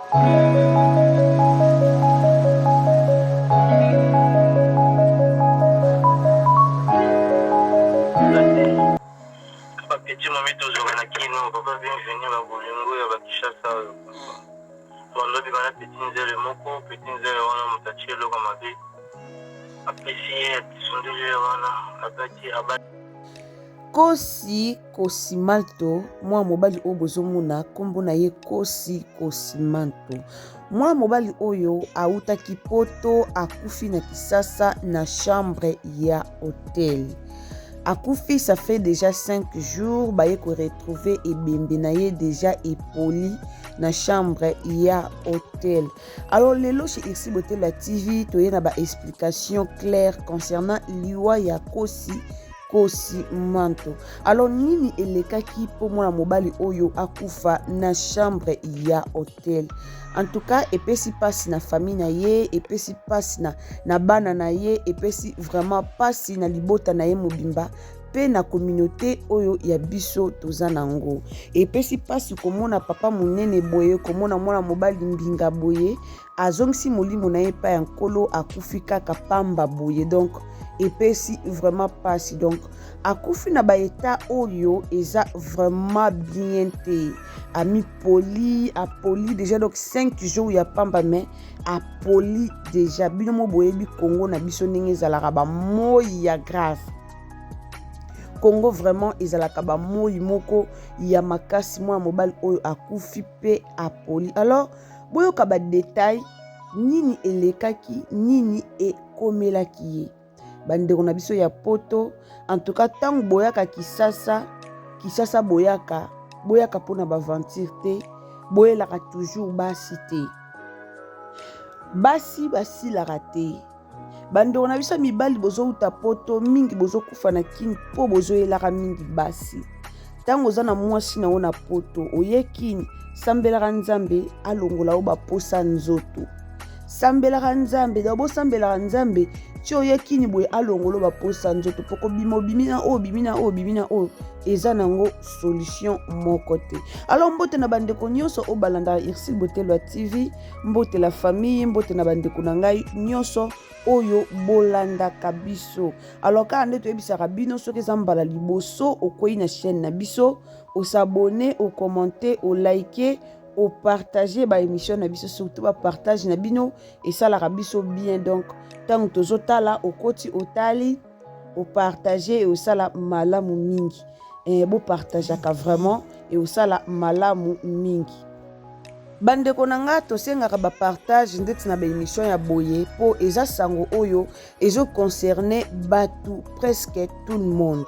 Ba petit momi tozwaka na kino papa bienvenu ba bolingo ya ba Kinshasa oyo bando bima na petit nzele moko petit nzele wana moto atie eloko mabe apesi ye asundoli ye wana abati abati Kosi Kosimanto, mwana mobali oyo bozomona nkombo na ye Kosi Kosimanto. Mwana mobali oyo awutaki poto akufi na Kisasa na chambre ya hotel. Akufi ça fait déjà 5 jours baye ko retrouver ebembe na ye déjà epoli na chambre ya hotel. Alors lelo chez Irsi Botela TV toye na ba explications claires concernant liwa ya Kosi Kosi Manto. Alors nini elekaki mpo mwana mobali oyo akufa na chambre ya hotel? En tout cas epesi pasi na famille na ye, epesi pasi na, na bana na ye, epesi vraiment pasi na libota na ye mobimba mpe na communauté oyo ya biso toza nango. Epesi pasi komona papa monene boye, komona mwana mobali mbinga boye azongisi molimo na ye epai ya nkolo akufi kaka pamba boye donc epesi vraiment pasi donc akufi na baeta oyo eza vraiment bien te amipoli apoli déjà donc 5 jours ya pamba mais apoli déjà bino mo boyebi congo na biso ndenge ezalaka bamoi ya grave congo vraiment ezalaka bamoi moko ya makasi mwana mobali oyo akufi mpe apoli alors Boyoka ba detail nini elekaki nini ekomelaki ye bandeko na biso ya poto en tout cas ntango boyaka kisasa kisasa boyaka boyaka mpona baventure te boyelaka toujours basi te basi basilaka te Bandeko na biso ya mibali bozowuta poto mingi bozokufa na kin mpo bozoyelaka mingi basi. Ntango oza na mwasi na yo na poto oye kin, sambelaka Nzambe alongola yo baposa nzoto. Sambelaka Nzambe, donc bosambelaka Nzambe ti oye kini boye alongola yo baposa nzoto mpo kobima obimi na oyo obimi na oyo obimi na oyo eza nango solution moko te. Alors mbote na bandeko nyonso oyo balandaka Ursule Botelwa TV. Mbote la famille, mbote na bandeko na ngai nyonso oyo bolandaka biso. Alors kaka nde toyebisaka bino soki eza mbala liboso okwei na chaîne na biso, osabone, okommente, olike, opartage ba émission na biso, surtout ba partage na bino esalaka biso bien. Donc ntango tozotala okoti otali opartage osala malamu mingi. Eh, bopartageaka vraiment eosala malamu mingi. Bandeko na nga tosengaka ba partage ndeti na ba emission ya boye po eza sango oyo ezo concerne batu presque tout le monde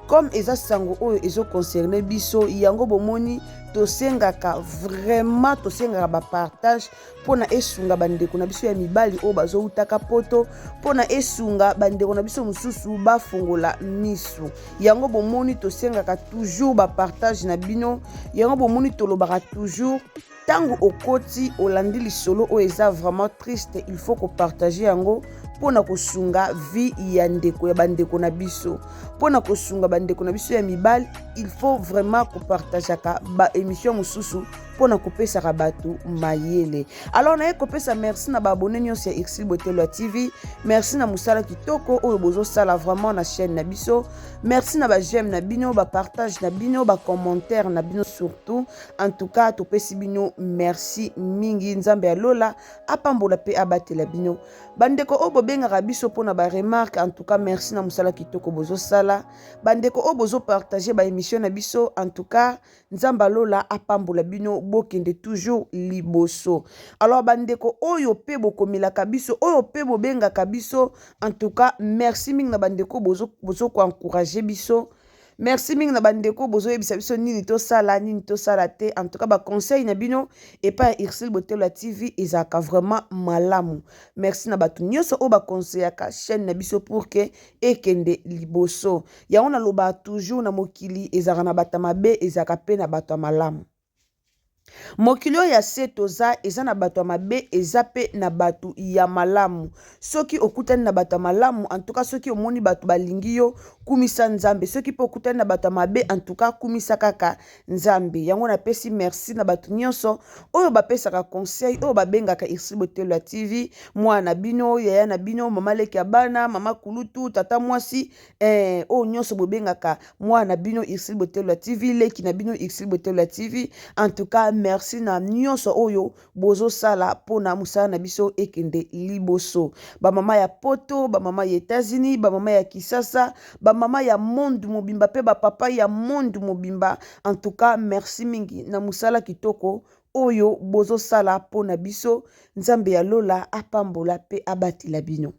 comme eza sango oyo ezo concerne biso yango bomoni tosengaka vraiment tosengaka ba partage mpona esunga bandeko na biso ya mibali oyo bazowutaka poto mpona esunga bandeko na biso mosusu bafongola misu yango bomoni tosengaka toujours bapartage na bino yango bomoni tolobaka toujours ntango okoti olandi lisolo oyo eza vraiment triste il faut kopartage yango mpo na kosunga vie ya ndeko ya bandeko na biso mpo na kosunga bandeko na biso ya mibali il faut vraiment kopartageaka baémission mosusu mpo na kopesaka bato mayele alors naye kopesa merci na baabone nyonso ya Ursule Botelwa TV merci na mosala kitoko oyo bozosala vraiment na chaîne na biso merci na bajeme na bino bapartage na bino bacommentaire na bino surtout en tout cas topesi bino merci mingi nzambe ya lola apambola mpe abatela bino bandeko oyo bobengaka biso mpo na baremarque en tout cas merci na mosala kitoko bozosala bandeko oyo bozopartage baémission na biso en tout cas Nzambe ya lola apambola bino bokende toujours liboso. Alors bandeko oyo pe bokomelaka biso oyo pe bobengaka biso en tout cas merci mingi na bandeko bozo bozo ko encourager biso. Merci mingi na bandeko bozoyebisa biso nini tosala nini tosala te en tout cas ba conseil na bino epai ya Ursule Botelwa TV ezalaka vraiment malamu. Merci na bato nyonso oyo bakonseyaka chaîne na biso pour que ekende liboso. Yango nalobaka toujours na mokili ezalaka na bato ya mabe ezalaka pe na bato ya malamu. Mokili oyo ya se toza eza na bato ya mabe eza pe na bato ya malamu. Soki okutani na bato ya malamu en tout cas soki omoni bato balingi yo kumisa Nzambe. Soki pe okutani na bato ya mabe en tout cas kumisa kaka Nzambe. Yango napesi merci na bato nyonso oyo bapesaka conseil oyo babengaka Ursule Botelua TV mwana na bino, yaya na bino, mama leki ya bana, mama kulutu, tata mwasi eh, oyo nyonso bobengaka mwana na bino Ursule Botelua TV, leki na bino Ursule Botelua TV. En tout cas merci na nyonso oyo bozosala mpona mosala na biso ekende liboso. Bamama ya poto, bamama ya Etats-Unis, bamama ya Kisasa, bamama ya monde mobimba mpe bapapa ya monde mobimba, en tout cas merci mingi na mosala kitoko oyo bozosala mpona biso. Nzambe ya lola apambola mpe abatela bino.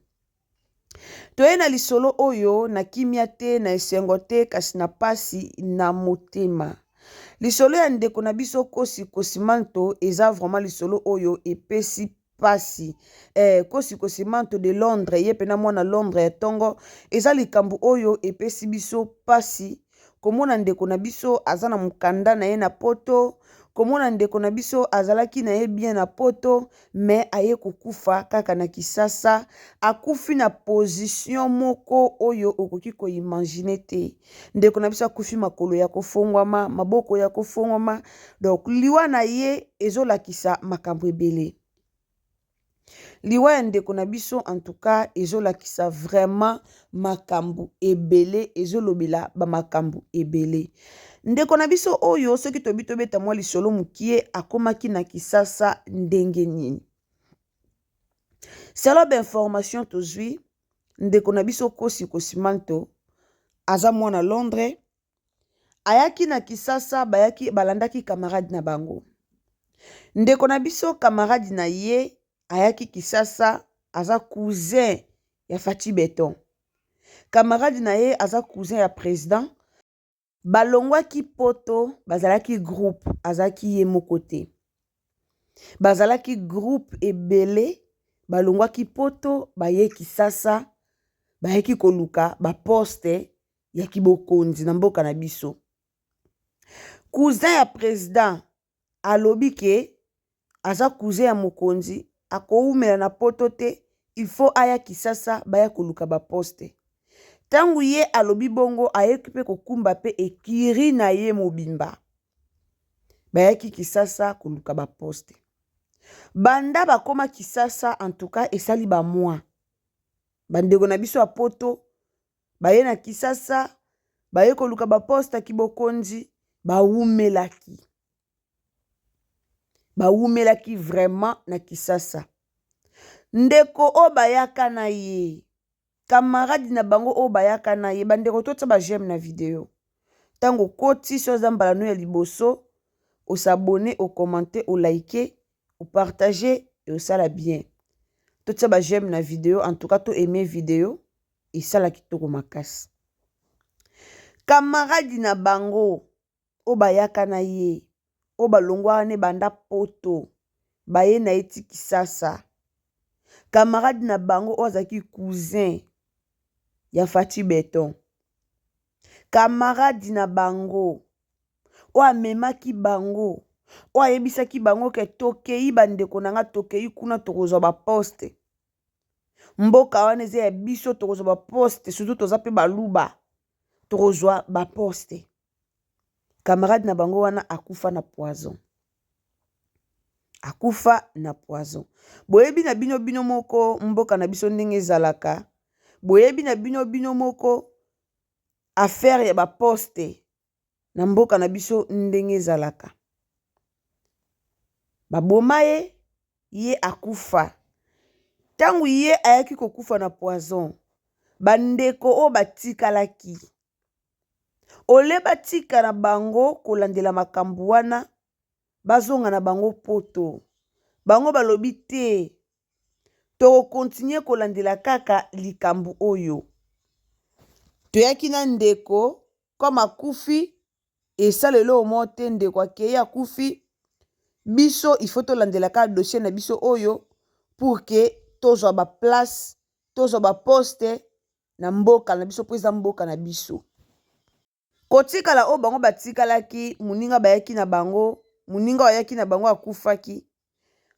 Toye na lisolo oyo na kimia te, na esengo te, kasi na pasi na motema. Lisolo ya ndeko na biso Kosi Kosimanto eza vraiment lisolo oyo epesi pasi. Eh, Kosi Kosimanto de Londres, ye pena mwana Londres ya tongo, eza likambo oyo epesi biso pasi komona ndeko na biso aza na mokanda na ye na poto, komona ndeko na biso azalaki na ye bien na poto, mais aye kokufa kaka na Kisasa, akufi na position moko oyo okoki ko imaginer te. Ndeko na biso akufi makolo ya kofongwama, maboko ya kofongwama, donc liwa na ye ezolakisa makambo ebele. Liwa ya ndeko na biso en tout cas ezolakisa vraiment makambo ebele, ezolobela ba makambo ebele. Ndeko na biso oyo soki tobi tobeta mwa lisolo mokie, akomaki na Kisasa ndenge nini? Selon ba information tozwi, ndeko na biso Kosi Kosimanto aza mwana Londres, ayaki na Kisasa, bayaki balandaki camarade na bango. Ndeko na biso camarade na ye ayaki Kisasa, aza cousin ya Fatshi Beton. Camarade na ye aza cousin ya president. Balongwaki poto, bazalaki groupe, azalaki ye moko te. Bazalaki groupe ebele, balongwaki poto, baye Kisasa, bayaki koluka ba poste ya kibokonzi na mboka na biso. Cousin ya president alobi ke aza cousin ya mokonzi, akowumela na poto te, il faut aya Kisasa baya koluka ba poste. Tango ye alobi bongo, ayeki pe kokumba pe ekiri na ye mobimba. Bayaki Kisasa koluka ba poste. Banda bakoma Kisasa, en tout cas esali ba mois. Bandeko na biso ya poto baye na Kisasa, baye koluka ba poste ya kibokonzi, bawumelaki. Bawumelaki vraiment na Kisasa. Ndeko oyo bayaka na ye, camarade na bango oyo bayaka na ye, bandeko totia ba j'aime na video. Tango okoti, soki oza mbala no ya liboso, o s'abonner, o commenter, o liker, o partager et osala bien. Totia ba j'aime na video, en tout cas to aimer video, esala kitoko makasi. Camarade na bango oyo bayaka na ye, oyo balongwaka ne banda poto, baye na ye ti Kisasa. Camarade na bango oyo azalaki cousin ya Fatshi Beton. Camarade na bango oyo amemaki bango, oyo ayebisaki bango ke tokei bandeko na nga, tokei kuna tokozwa ba poste. Mboka wana eza ya biso, tokozwa ba poste, surtout toza pe baluba, tokozwa ba poste. Camarade na bango wana akufa na poison. Akufa na poison. Boyebi na bino bino moko mboka na biso ndenge ezalaka. Boyebi na bino bino moko affaire ya ba poste na mboka na biso ndenge ezalaka. Baboma ye, ye akufa. Tango ye ayaki kokufa na poison, bandeko oyo batikalaki, ole batika na bango kolandela makambo wana, bazonga na bango poto. Bango balobi te, toko continuer kolandela kaka likambo oyo. Toyaki na ndeko, comme akufi, esala eloko moko te, ndeko akei akufi, biso il faut tolandela kaka dossier na biso oyo pour que tozwa ba place, tozwa ba poste na mboka na biso, po eza mboka na biso. Kotikala oyo bango batikalaki, moninga bayaki na bango. moninga oyo ayaki na bango akufaki.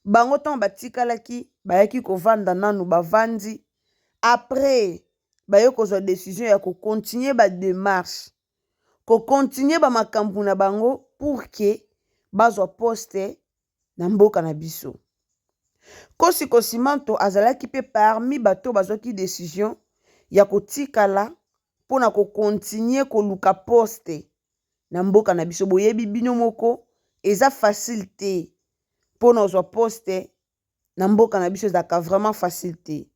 Bango ntango batikalaki, bayaki kovanda nanu, bavandi. Après, baye kozwa decision ya ko continuer ba demarches, ko continuer ba makambo na bango pour que bazwa poste na mboka na biso. Kosi Kosimanto azalaki mpe parmi bato bazwaki decision ya kotikala mpo na ko continuer koluka poste na mboka na biso. Boyebi bino moko, eza facile te mpo na ozwa poste na mboka na biso, ezalaka vraiment facile te.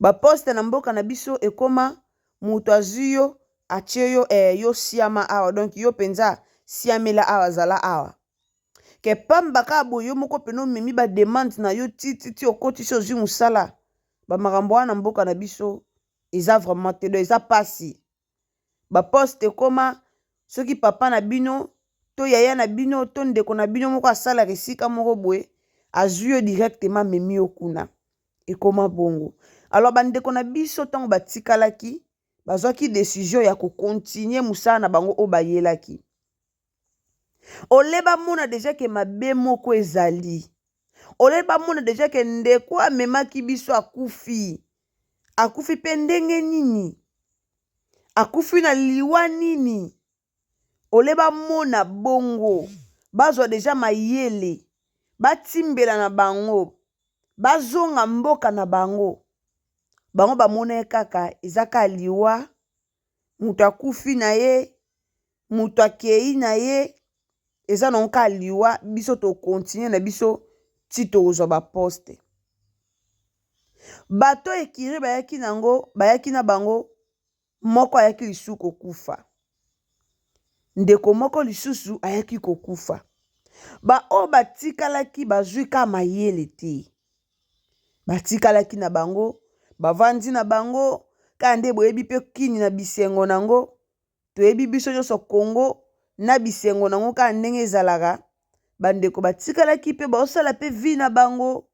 Ba poste na mboka na biso ekoma moto azwi yo, atie yo, yo siama awa, donc yo mpenza siamela awa, zala awa. Ke pamba kaka boye yo moko pene omemi ba demande na yo ti ti ti okotisi, ozwi mosala. Bamakambo wana na mboka na biso eza vraiment te, donc eza pasi. Ba poste ekoma soki papa na bino to yaya na bino to ndeko na bino moko asalaka esika moko boye, azwi yo directement, amemi yo kuna, ekoma bongo. Alors bandeko na biso ntango batikalaki, bazwaki décision ya ko continuer mosala na bango oyo bayelaki. Ole bamona déjà ke mabe moko ezali, ole bamona déjà ke ndeko amemaki biso akufi. Akufi mpe ndenge nini? Akufi na liwa nini? Ole bamona bongo, bazwa déjà mayele, batimbela na bango, bazonga mboka na bango. Bango bamona ye kaka eza kaka liwa, moto akufi na ye, moto akei na ye, eza nango kaka liwa, biso to continuer na biso ti tokozwa ba poste. Bato ekiri bayaki nango, bayaki na bango, moko ayaki lisusu kokufa, ndeko moko lisusu ayaki kokufa. Baoyo batikalaki bazwi ka mayele te, batikalaki na bango, bavandi na bango kaka nde boyebi mpe kini na bisengo nango. Toyebi biso nyonso Congo na bisengo nango kaka ndenge ezalaka. Bandeko batikalaki mpe baosala mpe vie na bango,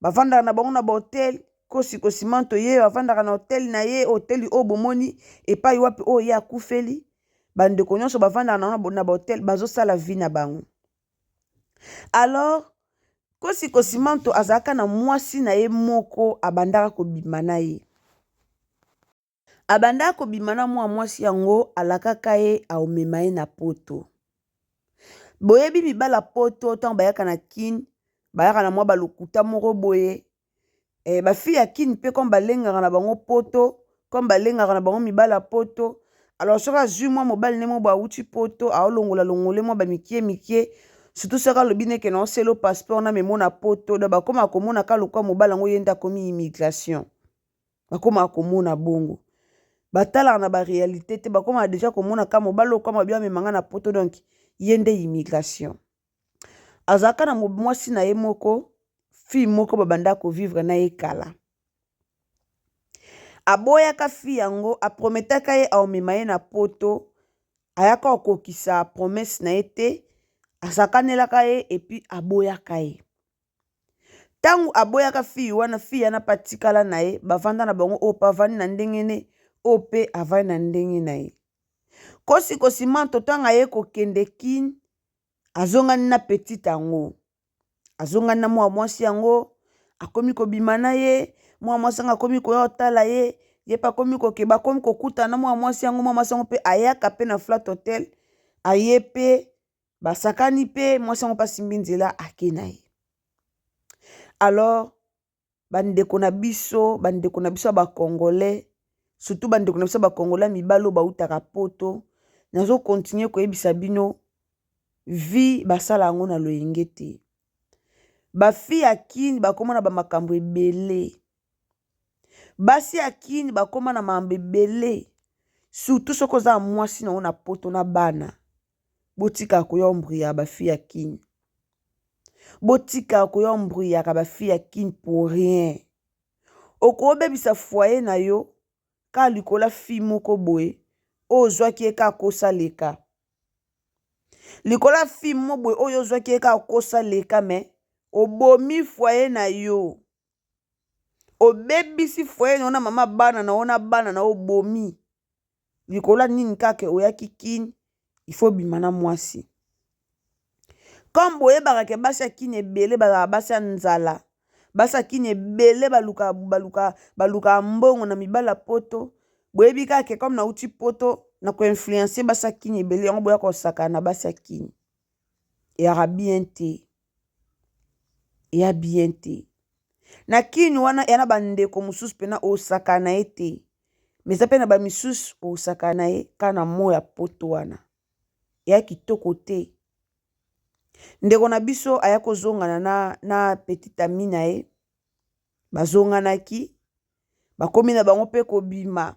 bavandaka na bango na ba hôtel. Kosi Kosimanto ye avandaka na hôtel na ye, hôtel oyo bomoni epai wapi oyo ye akufeli. Bandeko nyonso bavandaka na ba hôtel, bazosala vie na bango. Alors Kosi Kosimanto azalaka na mwasi na ye moko abandaka kobima na ye. Abandaka kobima na mwa mwasi yango, alakaka ye aomema ye na poto. Boyebi mibala poto ntango bayaka na Kine, bayaka na mwa balokuta moko boye. Ba fille ya Kine mpe comme balengaka na bango poto, comme balengaka na bango mibala poto, alors soki azwi mwa mobali nde mo boye awuti poto, aolongola longole mwa bamikie mikie, surtout soki alobi neke na oselo passeport na memo na poto, donc bakóma komona ka lokwa mobali yango ye nde akomi immigration. Bakómaka komona bongo, batalaka na ba réalité te, bakómaka déjà komona ka mobali oyo kama bi amemanga na poto, donc ye nde immigration. Azalaka na mwasi na ye moko, fille moko babanda ko vivre na ye kala. Aboyaka fille yango, aprometaka ye aomema ye na poto, ayaka kokokisa promesse na ye te, asakanelaka ye et puis aboyaka ye. Ntango aboyaka fille wana, fille wana mpe atikala na ye, bavanda na bango, oyo mpe avandi na ndenge ne, oyo mpe avandi na ndenge na ye. Kosi Kosimanto ntango aye kokende Kine, azongani na petite yango, azongani na mwa mwasi yango, akomi kobima na ye. Mwa mwasi yango akomi koya kotala ye, ye mpe akomi kokeba, akomi kokutana na mwa mwasi yango. Mwa mwasi yango mpe ayaka mpe na Flat Hotel, aye mpe basakani mpe mwasi yango mpe asimbi nzela ake na ye. Alors bandeko na biso, bandeko na biso ya ba Congolais, surtout bandeko na biso ya ba Congolais mibali oyo bautaka poto, nazo continuer koyebisa bino, vie basala yango na loyenge te. Ba fille ya Kine bakóma na bamakambo ebele, basi ya Kine bakóma na makambo ebele, surtout soki oza na mwasi na yo na poto na bana. Botikaka koya embrouillaka ba fille ya Kine, botikaka koya embrouillaka ba fille ya Kine pour rien. Okobebisa foyer na yo kaka likolo ya fille moko boye oyo ozwaki ye kaka kosaleka, likolo ya fille moko boye oyo ozwaki ye kaka kosaleka, mais obomi foyer na yo, obebisi foyer na yo na mama bana na yo na bana na yo, obomi likolo ya nini? Kaka oyaki Kine, il faut bima na mwasi. Comme boyebaka ke basi ya Kin ebele bazalaka basi ya nzala, basi ya Kin ebele baluka baluka balukaka mbongo na mibali ya poto, boyebi kaka ke comme nauti poto na ko influencer basi ya Kin ebele, yango boya kosakana na basi ya Kin. Eyaka bien te. Eya bien te. Na Kin wana eya na ba ndeko mosusu pena osakana na ye te. Mais eza pe na ba misusu osakana na ye kaka na mot ya poto wana. Eya kitoko te. Ndeko na biso aya kozongana na, na petit ami na ye. Bazonganaki, bakomi na bango pe kobima.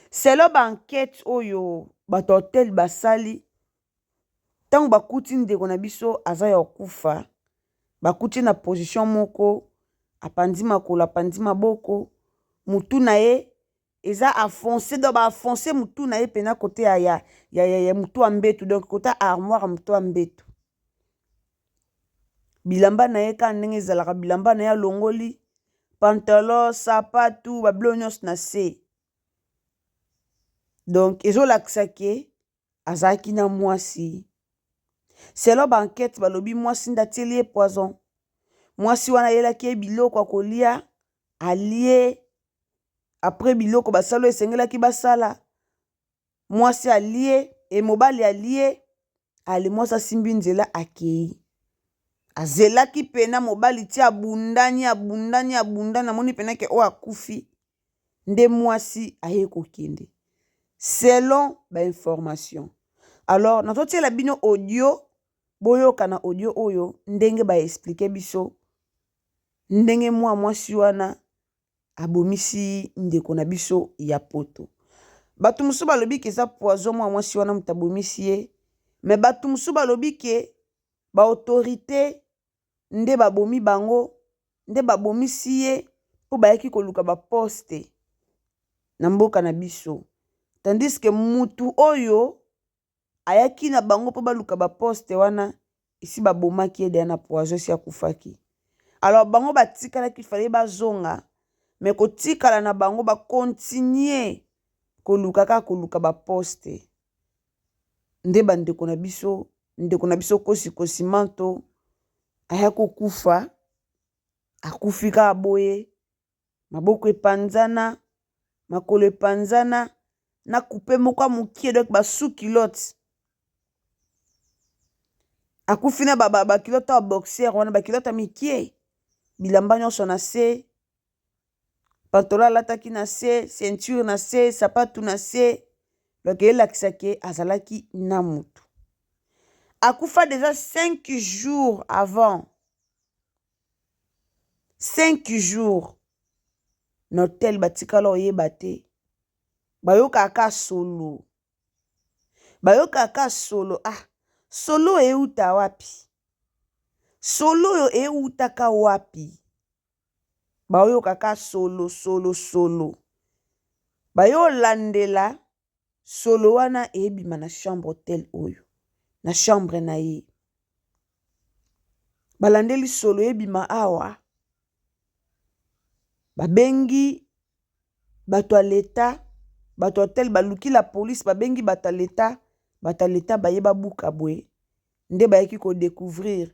Selon ba enquete oyo bato ya hotel basali, ntango bakuti ndeko na biso aza ya kokufa, bakuti na position moko, apanzi makolo, apanzi maboko, mutu na ye eza afonce, donc ba afonce mutu na ye pena kote ya, ya, ya, ya, ya mutu ya mbetu, donc kote ya armoire ya mutu ya mbetu. Bilamba na ye kaka ndenge ezalaka, bilamba na ye alongoli pantalon, sapatu, ba biloko nyonso na se. Donc ezolakisa ke azalaki na mwasi. Selon ba enquete balobi mwasi nde atieli ye poison. Mwasi wana ayelaki ye biloko ya kolia, alie après biloko basali oyo esengelaki basala, mwasi alie e mobali alie, ale mwasi asimbi nzela akei. Azelaki pena mobali ti abundani abundani abundani, amoni pena ke oyo akufi, nde mwasi aye kokende selon ba information. Alors nazotiela bino audio, boyoka na audio oyo ndenge ba expliquer biso ndenge mwa mwasi wana abomisi ndeko na biso ya poto. Bato mosusu balobi ke eza poison mwa mwasi wana moto abomisi ye, mais bato mosusu balobi ke ba autorite nde babomi bango, nde babomisi ye mpo bayaki koluka ba poste na mboka na biso, tandis que mutu oyo ayaki na bango mpo baluka ba poste wana esi babomaki ye deja na poison, esi akufaki. Alors bango batikalaki, fallait bazonga, mais kotikala na bango ba continuer koluka kaka koluka ba poste. Nde ba ndeko na biso, ndeko na biso Kosi Kosimanto aya kokufa, akufi kaka boye, maboko epanzana, makolo epanzana, na coupe moko ya mokie, donc ba sous culotte. Akufi na ba, ba, ba culotte ya boxer wana, ba culotte ya mikie, bilamba nyonso na se, pantalon alataki na se, ceinture na se, sapatu na se, donc elakisa ke azalaki na mutu. Akufa deja 5 jours avant, 5 jours na hotel, batikala oyeba te, bayokaka ka solo, bayokaka ka solo. Ah, solo euta wapi? Solo oyo eutaka wapi? Baoyoka ka solo solo solo, bayolandela solo wana ebima na chambre hotel oyo, na chambre na ye. Balandeli solo ebima awa, babengi bato ya leta, bato ya hotel baluki la police, babengi bato ya leta, bato ya leta baye babuka boye, nde bayaki ko decouvrir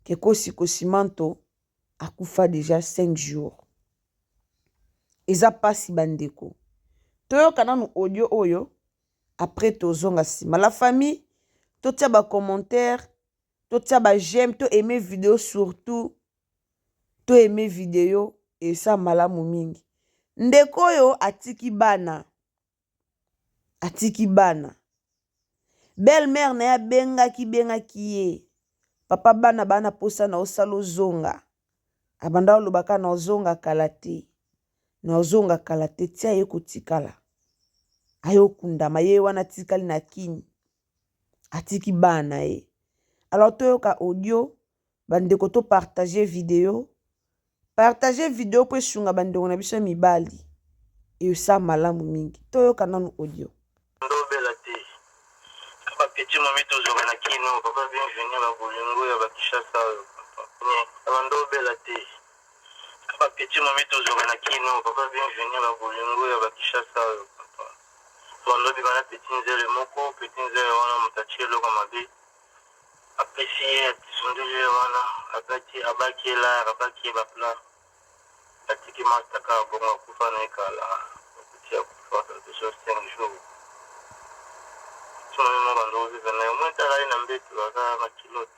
ke Kosi Kosimanto akufa deja 5 jours. Eza pasi bandeko. Toyoka nanu audio oyo, après tozonga nsima. La famille, totia ba commentaire, totia ba j'aime, to aimer video surtout, to aimer video esa malamu mingi. Ndeko oyo atiki bana, atiki bana. Belle mère na ye abengaki bengaki ye, papa bana baa na posa na osala ozonga. Abanda oloba kaka na ozonga kala te, na ozonga kala te, tia ye kotikala. Aye okundama ye wana atikali na Kin, atiki bana na ye. Alors toyoka audio, bandeko to partager video, partager video mpo esunga bandeko na biso ya mibali, esa malamu mingi. Toyoka nanu audio. Ndobela te ba petit momi tozwaka na kino papa bienvenue ba bolingo ya ba Kinshasa oyo papa ndobela te ba petit momi tozwaka na kino papa bienvenue ba bolingo ya ba Kinshasa oyo papa bando bima na petit nzele moko, petit nzele wana moto atie eloko mabe. Apesi ye asundoli ye wana abaki abaki ye lar abaki ye ba plat atiki masta kaka bongo akufa na ye kala akuti akufa quelque chose 5 jours ti momi moko bando kovivre na ye omoi tala ye na mbeto aza na culotte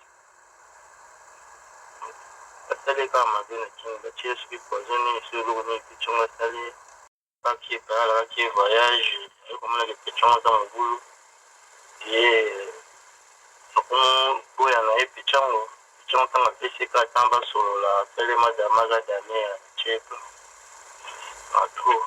basali ye kaka mabe na kini batie ye soki poison nini soki eloko nini pichongo asali ye Kaki alakaki ye voyage aye komona ke petit yango aza mobulu ye akomo boya na ye petit yango petit yango tango apesi ye kaka temps basolola asali ye madame aza dame atie ye plan na trop.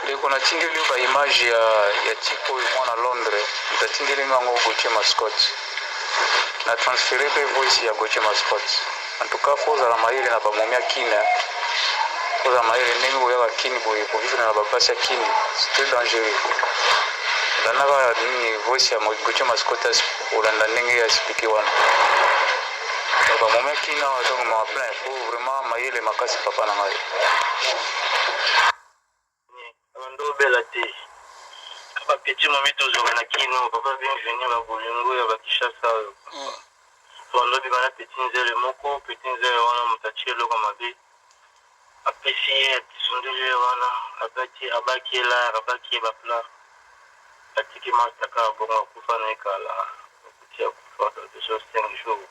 Ndeko natindeli yo ba image ya ya type oyo mwana Londres moto atindeli nga yango Gauthier Mascotte na transfere pe voice ya Gauthier Mascotte en tout cas faut ozala mayele na ba momi ya kin hein. Ozala mayele ndenge boyaka kin boye ko vivre na ba basi ya kin c'est très dangereux landa kaka nini voice ya Gauthier Mascotte olanda ndenge ya explique wana Donc ba momi ya kin awa donc mawa plein faut vraiment mayele makasi papa na ngai. Abanda obela te ba petit momi tozwaka na kin oyo papa bienvenue ba bolingo ya ba Kinshasa oyo abanda obima na petit nzele moko petit nzele wana moto atie eloko ya mabe apesi ye asundoli ye wana abaki abaki ye lar abaki ye ba plat atiki masta kaka bongo akufa na ye kala akuti akufa quelque chose 5 jours.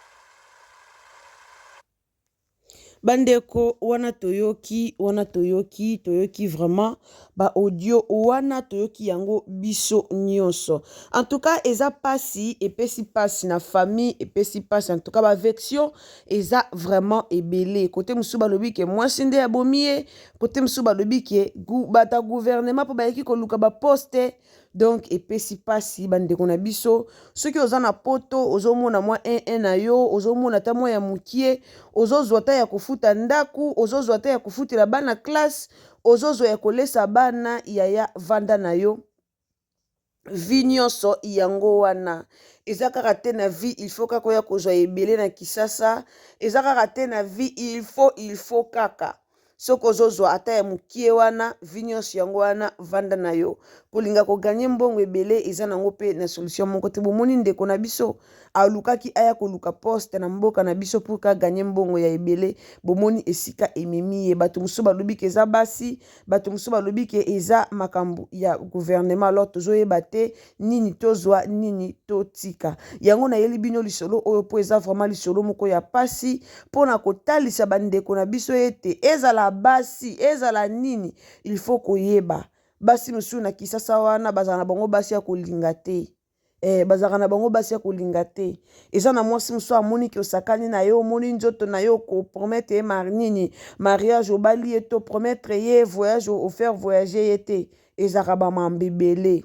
Bandeko wana toyoki wana toyoki toyoki vraiment ba audio wana toyoki yango biso nyonso en tout cas eza pasi epesi pasi na famille epesi pasi en tout cas ba version eza vraiment ebele kote mosusu balobi ke mwasi nde abomi ye kote mosusu balobi ke bata gouvernement mpo bayaki koluka baposte Donc epesi pasi ba ndeko na biso soki oza na poto ozomona mwa 1 1 na yo ozomona ata mwa ya mukie ozozwa ata ya kofuta ndaku ozozwa ata ya kofutela bana classe ozozwa ya kolesa bana yaya vanda na yo vie nyonso yango wana eza kaka te na vie il faut kaka oya kozwa ebele na kisasa eza kaka te na vie il faut il faut kaka Soki ozo zua ata ya mukie wana vie nionso yango wana vanda na yo. Kolinga ko gagner mbongo ebele eza nango pe na solution moko te. Bomoni ndeko na biso alukaki aya koluka poste na mboka na biso pour que a gagner mbongo ya ebele bomoni esika ememi ye. Batu mosusu balobi ke eza basi, batu mosusu balobi ke eza makambo ya gouvernement alors tozoyeba te nini tozwa nini totika. Yango nayeli bino lisolo oyo mpo eza vraiment lisolo moko ya pasi mpo na kotalisa bandeko na biso ete ezala basi ezala nini il faut koyeba basi mosusu na kisasa wana bazala na bango basi ya kolinga te. Eh, bazalaka na bango basi ya kolinga te. Eza na mwasi mosusu amoni ke osakani na ye, omoni nzoto na ye, okopromettre ye mar nini mariage, obali ye to promettre ye voyage, ofaire voyager ye te. Ezalaka bamambo ebele.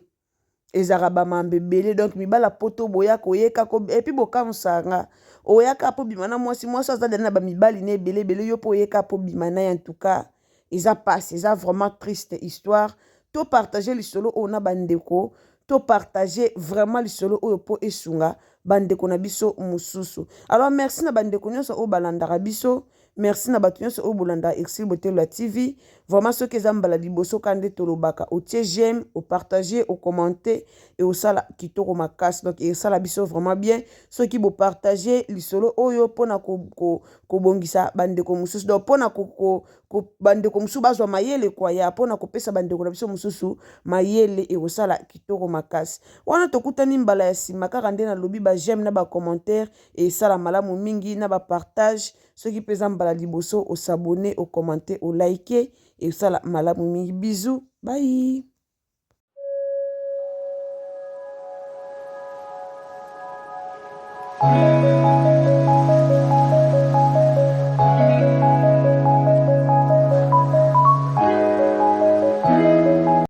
Ezalaka ba mambo ebele donc mibali ya poto boya koyeka ko epuis bokamwisaka nga oyaka po obima na mwasi mwasi aza deja na ba mibali ne ebele ebele yo pe oyeka po obima naye en tout cas eza pasi eza vraiment triste histoire to partage lisolo oyo na ba ndeko to partage vraiment lisolo oyo po esunga ba ndeko na biso mosusu alors merci na ba ndeko nyonso oyo balandaka biso Merci na bato nyonso oyo bolandaka Ursule Botelua TV. Vraiment soki eza mbala liboso ka nde tolobaka otie j'aime, opartage, ocommente et osala kitoko makasi. Donc esala biso vraiment bien soki bopartage lisolo oyo pona kobongisa ko, ko bandeko mosusu. Donc pona ko, ko, ko, bandeko mosusu bazwa mayele kwa ya pona kopesa bandeko na biso mosusu mayele ekosala kitoko makasi. Wana tokutani mbala ya nsima kaka nde nalobi ba j'aime na ba commentaire esala malamu mingi na ba partage soki pe eza mbala liboso o s'abonner o commenter o liker esala malamu mingi bisous bye.